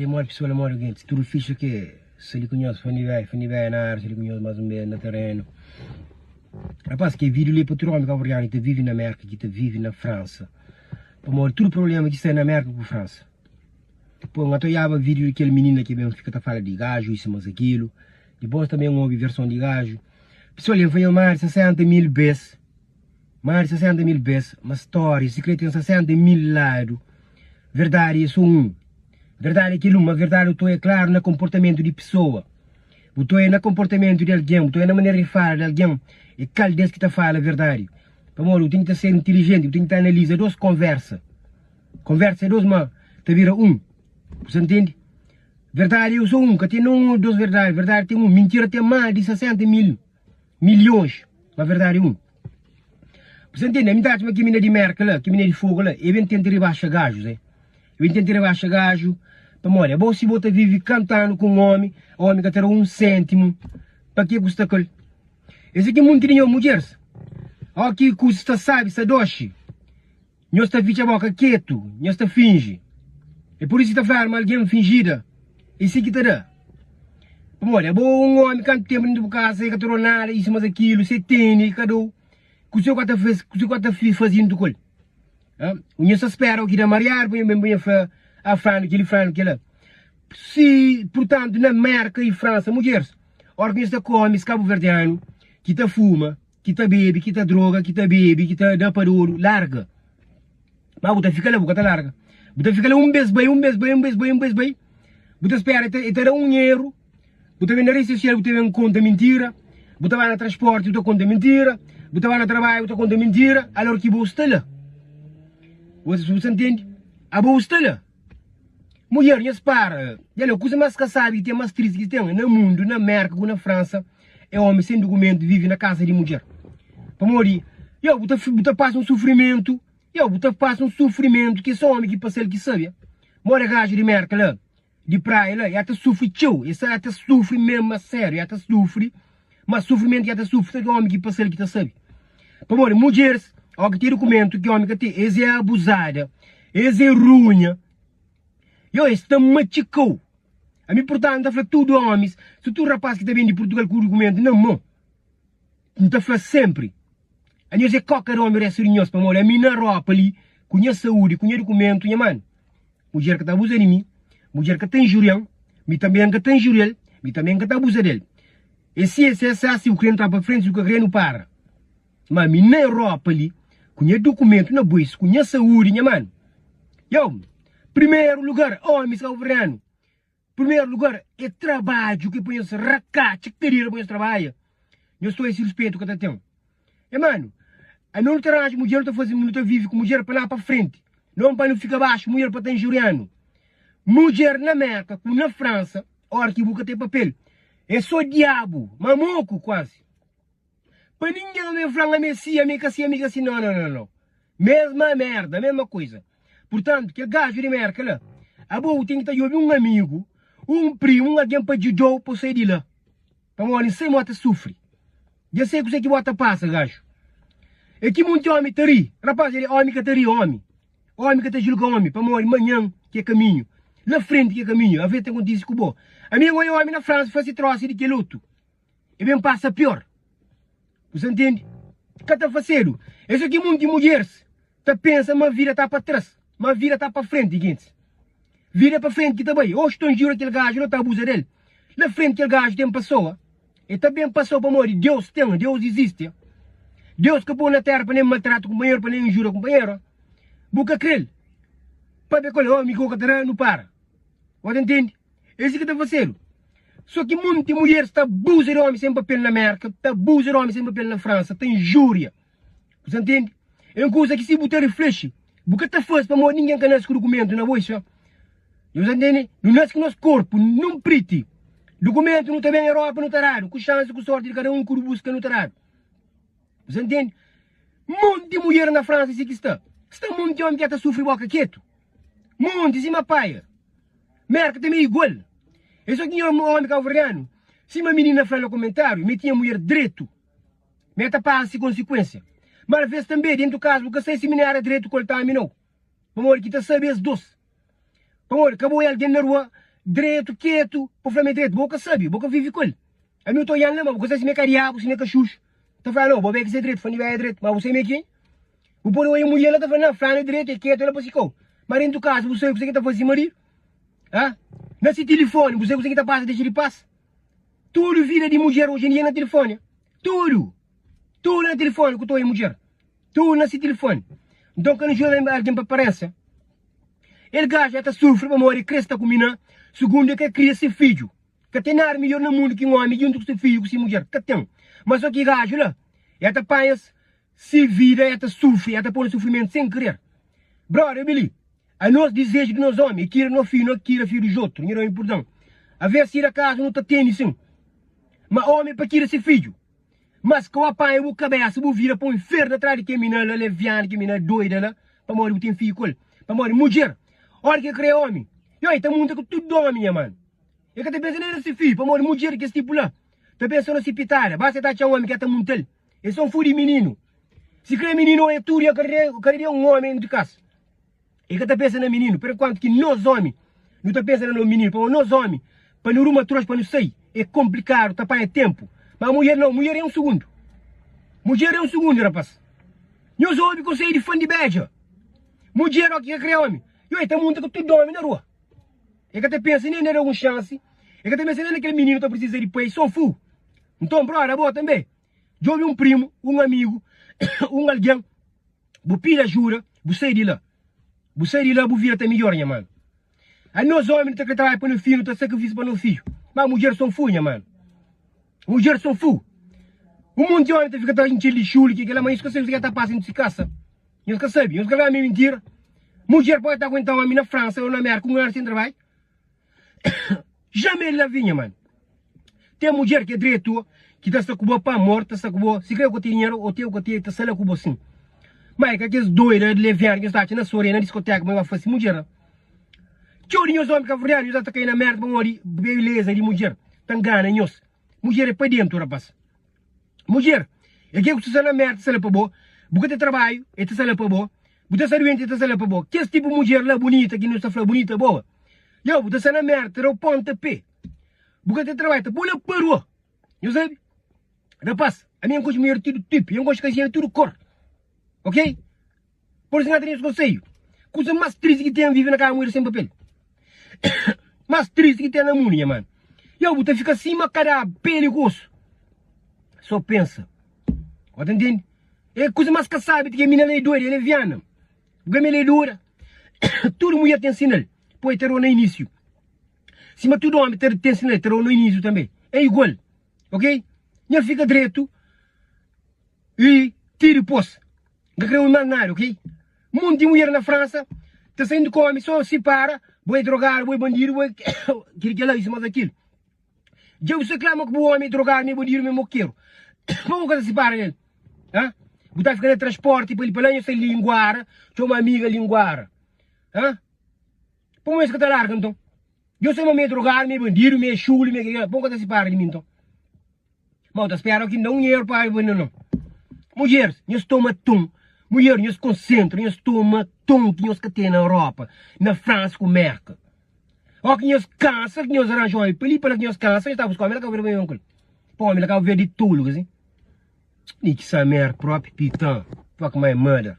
Verdadi modi pesoa la modi gentis tudu fixa ke sta li ku nhos fani bai fani bai na área sta li ku nhos mas un bes na terenu rapaz ke vídeo li é pa tudu omi kabuverdianu ki ta vivi na merka ki ta vivi na fransa pamodi tudu problema ki sta na merka ku fransa po N ta oiaba vídeo di kel minina ki ben fika ta fala di gaju isu mas akilu dipos tanbe N obi verson di gaju pesoa li N fla nhos mas di 60 mil bes Mais di 60 mil bes, ma stória si kre ten 60 mil ladu, verdadi é so un. Verdadi é kel un, ma verdadi bu ta oia klaru na konportamentu di pesoa. Bu ta oia na konportamentu di algen, bu ta oia na manera di fala di algen, é kal des ki ta fala verdadi. Pamodi bu ten ki ta ser intilijenti, bu ten ki ta analiza dos konversa. Konversa é dos ma ta bira un. Bu sa ntende? Verdadi é so un, ka ten nen dos verdadi, verdadi ten un, mintira ten más di 60 mil. Milhons, ma verdadi é un. Bu sa ntende? Ami ta atxa ma ki mina di Merka la, ki mina di Fogo la, e ben tenta ribaxa gajus, e. E ben tenta ribaxa gaju, pamodi abo si bo ta vivi kantanu ku un omi, omi ka ta da un sentimu, pa ke ku sta kal? Es ki munti di nho mudjers, o ki kusa sta sabi, sta doxi. Nhos ta fitxa boka ketu, nhos ta finji. É pur isu ki ta fladu ma algen finjida é si ki ta da. Pamodi abo un omi kantu tenpu dentu bu kasa e ka ta dau nada, isu mas akilu, se tene e ka dau, kuse ku ta fasi, kuse ku ta fasi juntu ku el? Nhos ta spera o ki da mariadu pa nho ben pa nho fla ah flanu keli flanu kela. Si purtantu na Merka i Fransa mudjeris ora ki nhos ta ku omis kabuverdianu ki ta fuma, Ki ta bebe, ki ta droga, ki ta bebe, ki ta da pa dodu, larga. Ma bu ta fika la, bu ka ta larga. Bu ta fika la un bes bai, un bes bai, un bes bai, un bes bai. Bu ta spera, e ta da un eru. Bu ta ben na redi sosial, bu ta ben konta mintira. Bu ta ba na transporti, bu ta konta mintira. Bu ta ba na trabadju, bu ta konta mintira. Alor ki bo sta la. Bu ta ntende? Abo bu sta la. Mudjer, nhos para. Dja la, kuza mas kasabi ki ten, mas tristi ki ten na mundu, na Merka ku na Fransa, é omi sen dukumentu vive na kasa di mudjer. Pamodi, yo, bu ta, bu ta pasa un sufrimentu, yo, bu ta pasa un sufrimentu ki so omi ki pasa-l ki sabe. Modi gaju di Merka la, di praia la, el ta sufri txeu, el sa, el ta sufri mesmu a sériu, el ta sufri, ma sufrimentu ki el ta sufri, so ki omi ki pasa-l ki ta sabe. Pamodi, mudjeris, o ki ten dukumentu ki omi ka ten, es é abuzada, es é runha, yo, es ta matxika-u. Ami purtantu N ta fla tudu omis, si tudu rapaz ki ta ben di Purtugal ku dukumentu na mon, N ta fla senpri, anhos é koka di omi restu di nhos, pamodi ami na Ropa li, ku nha saúdi, ku nha dukumentu, nha manu, mudjer ka ta abuza di mi, mudjer ka ta injurian, mi tanbe N ka ta injurial, mi tanbe N ka ta abuza del. E si e si e sa, si bu kre ntra pa frenti, si bu ka kre nu para. Ma mi na Europa li, ku nha dukumentu na buis, ku nha saúdi, nha manu. Yo, primeru lugar, omis kabuverdianu, primeru lugar é trabadju ki pa nhos rakatxa kadera pa nhos trabadja. Nhos ta esi ruspetu ka ta ten. E manu, ano nu ta ranja mudjer, nu ta faze, nu ta vivi ku mudjer pa la pa frenti. Non pa nu fika baxu mudjer pa ta injurianu. Mudjer na Merka ku na Fransa, ora ki bu ka ten papel, é so diabu, mamoku kuazi. Pa ningen ben fla-m ami é si, ami é ka si, ami é ka si. No, no, no, no. Mesma merda, mesma koisa. Purtantu, kel gaju di Merka la, abo bu ten ki ta djobe un amigu, un primu, un algen pa djuda-u pa bu sai di la. Pamodi N sai ma ta sufri. Dja N sai kuzê ki bo ta pasa, gaju. É ki monti omi ta ri. Rapaz, el é omi ka ta ri omi. Omi ka ta julga omi, pamodi manhan ki é kaminhu. La frenti ki é kaminhu. Aves ta kontise ku bo. Ami N oja omi na Fransa fase trosi di kel otu. E ben pasa pior. Bu sa ntende? Ka ta fasedu. Es é ki munti mudjeris ta pensa ma vida ta pa tras, ma vida ta pa frenti, gentis. Vida pa frenti ki ta bai. Oxi ta njura kel gaju la ta abuza del. La frenti kel gaju ten pasoa. E ta ben pasoa pamodi Deus ten, Deus izisti. Deus ka pô na tera pa nen maltrata kunpanheru, pa nen injura kunpanheru. Bu ka krel. Papia ku el, oh mi ku ka ta da, nu para. Bu ta ntende? É si ki ta fasedu. So ki munti mulheris ta abuza di omi sen papel na Merka, ta abuza di omi sen papel na Fransa, ta injuria. Bu sa ntende? É un kuza ki si bu ta riflexi, bu ka ta fasi pamodi ningen ka nasi ku dukumentu na bo i sa. Bu sa ntende? Nu nasi ku nos korpu nunpriti. Dukumentu nu ta ben Europa nu ta dadu, ku xansi ku sorti di kada un ku du buska nu ta dadu. Bu sa ntende? Monti mulher na Fransa si ki sta. Sta monti omi ki ta sufri boka ketu. Monti sima paia. Merka tanbe é igual. É so ki nha omi kabuverdianu, sima minina fla na komentariu, mi tinha mulher dretu, mi ta pasa si konsikuensia. Ma alves tanbe, dentu kaza bu ka sai si mi na era dretu ku el tambi nau. Pamodi ki ta sabe es dos. Pamodi ka bo é algen na rua. dretu, ketu, pa fla ma é dretu, bo ka sabe, bo ka vive ku el. Ami bu ta oian la, ma bu ka sabe si mi é ka diabu, si mi é ka xuxu. Ta fla, no, bo be ki se dretu, fla mi é dretu, ma bu sabe mi é kenha? Bu pode oia mulher la ta fla, na, flanu é dretu, é ketu, ela pa si kau. Ma dentu kaza bu sabe kuse ki ta faze si maridu? Ha? Na si tilifoni bu sabe kuse ki ta pasa, dexa di pasa? Tudu vida di mudjer oji en dia na tilifoni. Tudu! Tudu na tilifoni ku ta oia mudjer. Tudu na si tilifoni. Nton ka nu julga algen pa aparensia. El gaju el ta sufri pamodi el kre sta ku mina, sugundu el ka kria si fidju. Ka ten nada midjor na mundu ki un omi djuntu ku si fidju ku si mudjer. Ka ten. Ma so ki gaju la, el ta panha si vida, el ta sufri, el ta poi na sufrimentu sen kirer. Brother, obi li, anos dizeju di nos omi é kira no fidju, no kira fidju di otru. Nha da-m purdon. Aves si da kazu nu ta tene sin. Ma omi é pa kira si fidju. Mas ka bu apanha bu kabesa, bu vira pa un infernu atras di kel mina la, leviana, kel mina doida la, pamodi bu ten fidju ku el. Pamodi mudjer, ora ki el kre omi, yo, el ta munta ku tudu omi, nha manu. El ka ta pensa nen na si fidju, pamodi mudjer di kes tipu la ta pensa na si pitada. Basta el ta atxa un omi ki el ta munta-l. El son fudi mininu. Si kre mininu oja tudu dia, kada dia un omi entri kasa. El ka ta pensa na mininu, per enkuantu ki nos omi nu ta pensa na no mininu, pamodi nos omi pa nu ruma trox pa nu sai é konplikadu, ta panha tenpu. Ma mudjer nau, mudjer é un sugundu. Mudjer é un sugundu, rapas. Nhos obi konsedju di fan di bedja. Mudjer o ki ka kre omi, yo el ta munta ku tudu omi na rua. El ka ta pensa nen na da un xansi, el ka ta pensa nen na kel mininu ta prisiza di pai, son fu. Nton, broda, abo tanbe, djobe un primu, un amigu, un algen. Bu pidi ajuda, bu sai di la. Bu sai di la, bu vida ta midjora, nha manu. Anos omi nu ta kre trabadja pa no fidju, nu ta sakrifisa pa no fidju. Ma mudjer son fu, nha manu. Mudjer son fu. Un monti omi ta fika ta intxi di xuli, ki kela, ma nhos ka sabi kuzê ki ta pasa dentru si kasa. Nhos ka sabi, nhos ka fla mi mintira. Mudjer pode ta aguenta omi na Fransa ou na Merka un anu sen trabadju. Jamais de la vie, nha mano. Tem mudjer ki é dretu, ki ta sta ku bo pa amor, ta sta ku bo, si kre ku ten dinheru ou ten ku ten, ta sta la ku bo sim. Ma é ka kes doida de leviana ki nhos ta atxa na sorea, na diskoteka, ma é ba fase mudjer. Txeu di nhos omi kabuverdianu nhos ta kai na merda pamodi beleza di mudjer ta ngana nhos. Mudjer é pa dentu, rapaz. Mudjer, é ke ku ta sta na merda ta sta la pa bo, bu ka ten trabadju, e ta sta la pa bo, bu ta sta duenti e ta sta la pa bo. Kes tipu mudjer la bunita ki nhos ta fla bunita boa, yo bu ta sta na merda, ta dau ponta pe, bu ka ten trabadju, ta poi la pa rua. Nhos sabe? Rapaz, ami N konxe mudjer di tudu tipu, N konxe kasinha di tudu kor, ok? Por isu N ta da nhos konsedju, kuza mas tristi ki ten vive na kama mudjer sen papel. Mas tristi ki ten na mundu, nha manu. Yo, bu ta fika sima kada peli ku osu. So pensa. Bo ta ntende? É kuza mas ka sabi ti ke mina la é doida, ela é viana. Bu ka mele dura. Tudu mulher ten sinal. Poi ta dau na inisiu. Sima tudu omi ta ten sinal, ta dau na inisiu tanbe. É igual. Ok? Nha fika dretu i ti dipos. N ka kre obi mas nada, ok? Monti mulher na Fransa ta saindo ku omi so sipara, bo é drogadu, bo é bandidu, bo é kili kela, isu mas akil. Dja bu sta klama ku bu omi é drogadu, mi é bandidu, mi é mokeru. Pamodi bu ka ta sipara nel? Ha? Bu ta fika na transporti pa li pa la, nho sta linguara, txoma amiga linguara. Ha? Pamodi es ka ta larga nton? Dja bu sta ma mi é drogadu, mi é bandidu, mi é xuli, mi é kila, pamodi bu ka ta sipara di mi nton? Ma bu ta spera ki N da un dinheru pa bo inda nau. Mudjeris, nhos toma ton. Mudjer, nhos konsentra, nhos toma ton ki nhos ka ten na Europa, na Fransa ku Merka. Ó ki nhos kansa, ki nhos ranja omi pa li pa la ki nhos kansa, nhos ta buska omi la Kabu Verdi pa nhos kul. Pa omi la Kabu Verdi tolu, ka si? Ni ki sa mer propi pitan, fuck my mother.